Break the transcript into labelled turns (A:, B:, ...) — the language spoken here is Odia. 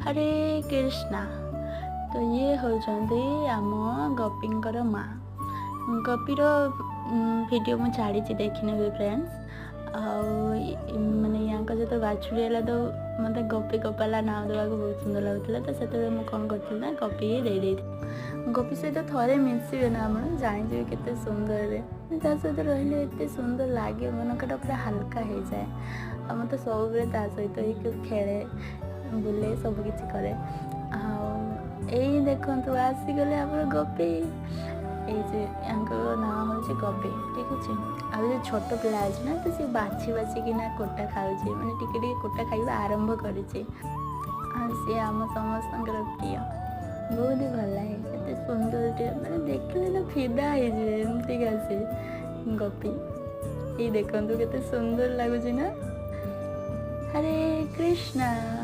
A: ହରେ କୃଷ୍ଣା। ତ ଇଏ ହେଉଛନ୍ତି ଆମ ଗପିଙ୍କର ମା। ଗପିର ଭିଡ଼ିଓ ମୁଁ ଛାଡ଼ିଛି, ଦେଖିନେବେ ଫ୍ରେଣ୍ଡସ୍। ଆଉ ମାନେ ୟାଙ୍କ ସହିତ ବାଛୁରୀ ହେଲା, ତ ମୋତେ ଗପି ଗୋପାଲା ନାଁ ଦେବାକୁ ବହୁତ ସୁନ୍ଦର ଲାଗୁଥିଲା। ତ ସେତେବେଳେ ମୁଁ କ'ଣ କରିଥିଲି ନା, ଗପି ହିଁ ଦେଇଦେଇଥିଲି। ଗପି ସହିତ ଥରେ ମିଶିବେ ନା ଆପଣ, ଜାଣିଯିବେ କେତେ ସୁନ୍ଦରରେ ତା ସହିତ ରହିଲେ ଏତେ ସୁନ୍ଦର ଲାଗେ, ମନଟା ପୁରା ହାଲକା ହେଇଯାଏ। ଆଉ ମୋତେ ସବୁବେଳେ ତା ସହିତ ହିଁ ଖେଳେ, ବୁଲେ, ସବୁ କିଛି କରେ। ଆଉ ଏଇ ଦେଖନ୍ତୁ, ଆସିଗଲେ ଆମର ଗପି। ଏଇ ଯେ ୟାଙ୍କ ନାଁ ହେଉଛି ଗପି, ଠିକ୍ ଅଛି। ଆଉ ଯେଉଁ ଛୋଟ ପିଲା ଅଛି ନା, ତ ସେ ବାଛି ବାଛିକିନା କୁଟା ଖାଉଛି, ମାନେ ଟିକେ ଟିକେ କୁଟା ଖାଇବା ଆରମ୍ଭ କରିଛି। ଆଉ ସିଏ ଆମ ସମସ୍ତଙ୍କର ପ୍ରିୟ, ବହୁତ ହି ଭଲ ଲାଗେ। ଏତେ ସୁନ୍ଦରଟେ, ମାନେ ଦେଖିଲେ ନା ଫିଦା ହେଇଯିବେ, ଏମିତିକା ସେ ଗପି। ଏଇ ଦେଖନ୍ତୁ, କେତେ ସୁନ୍ଦର ଲାଗୁଛି ନା? ହରେ କୃଷ୍ଣା।